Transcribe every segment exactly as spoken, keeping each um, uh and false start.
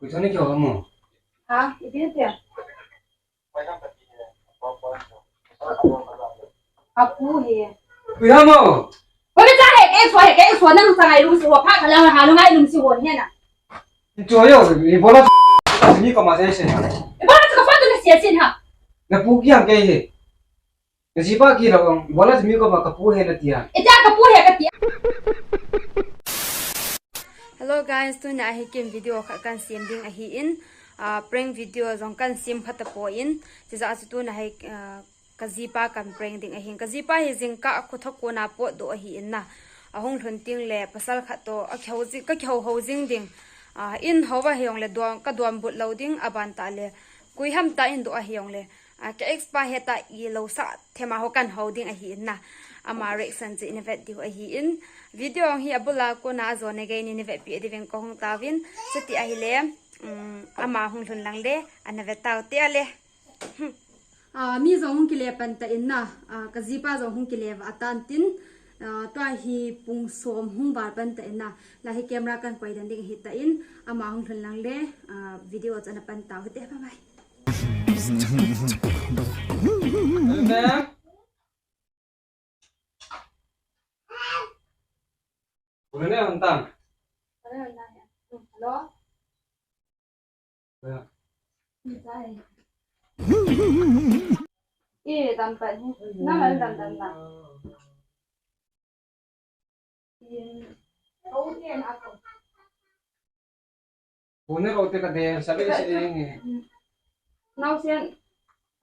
Koi chu ni kyo mo. Ha, ipi tia. Apu hi. Koi ha mo. Koi cha he, ke so he, ke so nang sa ngai lum si ho pha khala ha ngai lum si ho he na. Ni cho yo, ni bola ni ko ma se se. Ni bola ka fa tu na sia sin ha. Na pu ki ham ke he. Ka jipa kilo, bola mi ko ma ka pu he na tia. Ita ka pu he ka tia. Hello guys, tuna hi ken video khat kan sem ding ahi in, ah, prank video jong kan sem phat tapon, chujeh a chu tuna hi, ah, ka jipa kan prank ding ahi in. Ka jipa hi jingkah a kho thakon a potdoh ahi in na. Ahung lhun teng le pasal khat toh, a kihou jing, ka kihou hou jing ding. Ah, in hou va hi jong le don, ka donbut lou ding, aban tah le. Koi ham tah in doh ahi jong le. A, ka ex pa hi tah ilou sah thema ho kan hou ding ahi in na. Ama reaction chu ina vet diu ahi in. Video hi abul a kona ajo na gei ni na vetpi diuvin ka hung tauvin. Chuti ahile, um, ama hung lhun lang le, ana vet tau te ale. A, mi jong hung kile pan ta in na. A, ka jipa jong hung kile va atan tin. A, tua hi pung som hung val pan ta in na. Lai hi camera kan koi dan ding ahi ta in. Ama hung lhun lang le, a, video chu ana pan tau hite, bye bye. Hello? Eh, dam pa ni. Na, na, dam, dam, dam. Pu ne ro te ka de, sa be se nge. Nau sian,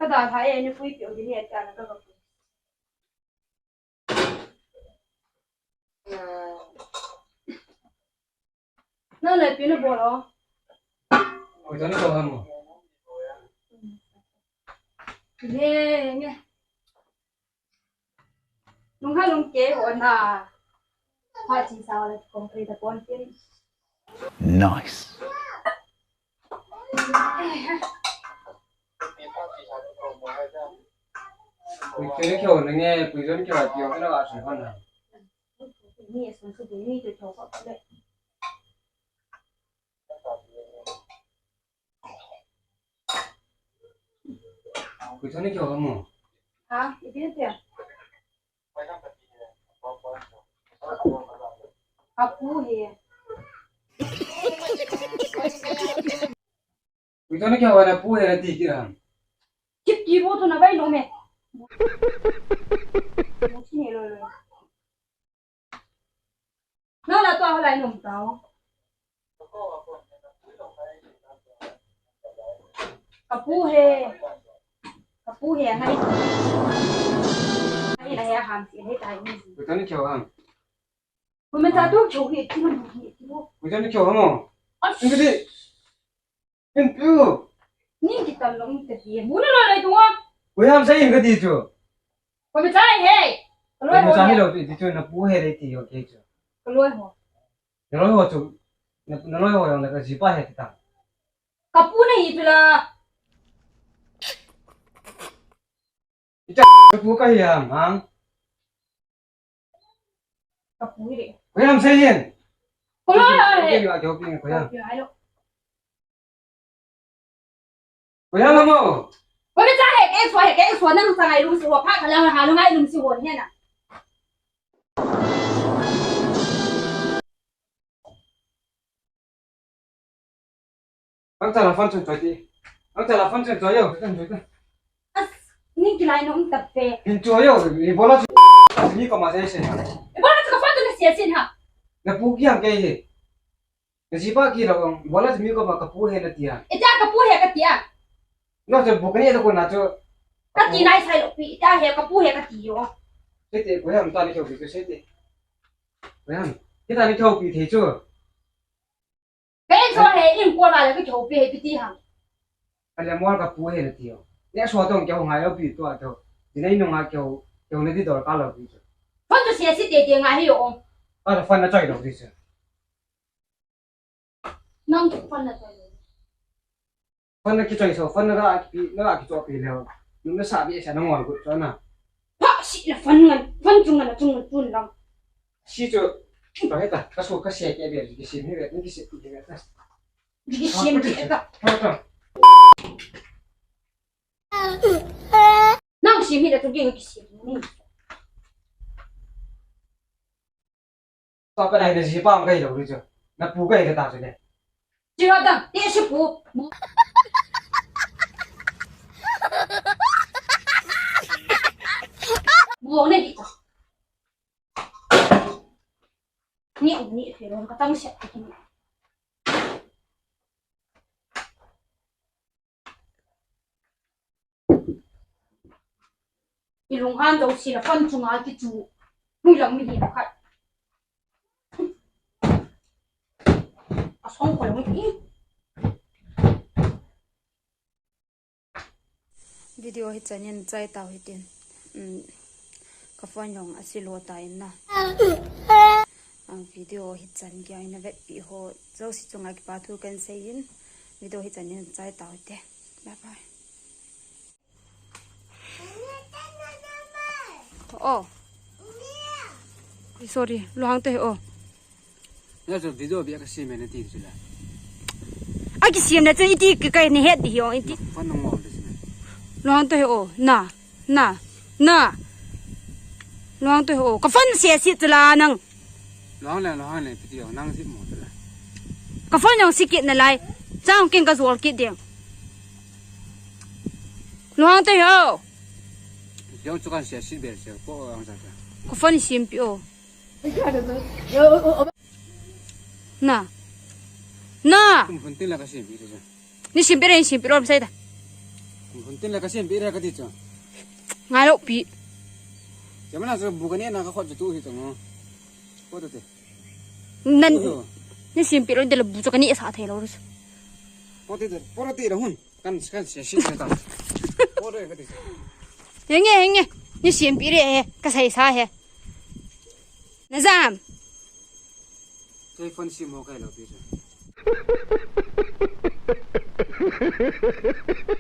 ka da tha e, ni pui pi o di ni e ta na ka ka pui. Na le pi na bo lo. Oi, to ni to ha mo. Nge, nge. Nung ha lung ke ho na. Pha chi sa la kong kre ta pon tin. Nice. Pui kyo kyo na nge, pui kyo kyo a kyo na wa sun hon na. Ni sun su ni to kyo ko le. Koi chu ni kyo mo. Ha, ipi tia. Apu he. Koi chu ni kyo na pu he ti kira. Kit ki mo tu na bai lo me. Mo chi ne lo lo. Na la tua ho lai nom tao. Ka pu he. Ka pu he ngai. Ngai na he ham si he tai ni. Koi chu ni kyo ham. Koi me ta tu kyo he ti mo he ti mo. Koi chu ni kyo ham. Ai. Ni ki di. Hin pu. Ni ki tan long te ti. Bu na lo lai tu wa. Koi ham sa in ka di chu. Koi me cha he. Ka loi ho. Koi me cha he lo ti chu na pu he le ti yo ke chu. Ka loi ho. Na loi ho chu. Na, na loi ho jong le ka jipa he ti ta. Ka pu na hi chu la. Icha pu ka hi ham hang. Ka pu hi de. Koi ham sa in. Ka loi ho he. Koi ham. Koi ham. Koi ham mo? Koi me cha he, ke so he, ke so nang sa ngai lum si ho pha khala ha ngai lum si ho he na. Ang chala phone chun choi ti. Ang chala phone chun choi yo, chun choi ta. As, ni kilai nom ta pe. Hin choi yo, ni bola chu. Ni ko ma se se. Ni bola chu ka phone tu na sia sin ha. Na pu ki ham ke he. Ka jipa kilo, bola mi ko ma ka pu he na tia. Ita ka pu he ka tia. No, chu bu ka ni to ko na chu. Ka ti nai sai lo pi, ita he ka pu he ka ti yo. Sete, koi ham ta ni kyo pi sete. Koi ham. Kita ni kyo pi the chu. Ka so he in ko la le ka kyo pi he pi ti ham. Ale mo ka pu he na ti yo. Ne so tong kyo ngai lo pi to to. Dinai no nga kyo, kyo ne di dor ka lo pi chu. Phone tu sia si te te nga he yo. A phone na choi lo ti chu. Nang phone na choi. Phone na kichoi so, phone na ra ki, na ra kichoi pi leo. Nung na sa bi sa na ngol gut cho na. Pa si na phone ngan, phone chung ngan chung ngan chun lang. Si chu, pa heta, ka so ka se ke be, ki si ni be, ni ki si ni be ta. Kisim di ka. Nang sim hi la tu ging kisim ni. Papa dai de si pa ma kai lo ri chu. Na pu kai ka ta chu de. Chi ha ta, ti si pu. Bu ne di ta. Ni ni he ron ka tang se. I lunghan do si la pan chunga kichu. Hui lang mi hi khat. A song ko lang i. Video hi chanin chai tau hitin. Um, ka phone jong a si lo ta in na. Ah, video hi chan kia in a vet pi ho. Jouse chunga kipa thu kan sei in. Video hi chanin chai tau hite. Bye bye. Oh. Sorry, luang te oh. Na chu video bia ka sim na ti chu la. A kisim na chu iti ka kai ni het di hi ong iti. Phone nang ngol de si na. Luang te oh. Na. Na. Na. Luang te oh. Ka phone se si chu la nang. Luang le, luang le, video nang si mo chu la. Ka phone jong si kit na lai. Chang king ka zual kit ding. Luang te oh. Jong chu kan se si be se ko ang sa sa. Ka phone sim pi oh. Na. Na. Kum phun tin la ka sim pi chu. Ni sim pi re, sim pi ro sai da. Kum phun tin la ka sim pi re ka ti chu. Ngai lo pi. Jamana chu bu ka ne na ka khot chu tu hi chu ngo. Ko tu te. Nan. Ni sim pi ro de la bu chu ka ni sa thei lo. Ko ti de, ko ti la hun. Kan, kan sia si ta. Ko re ka ti. Henge, henge. Ni sim pi re he. Ka sai sa he. Na jam. Kei phone sim ho kai lo pi chu.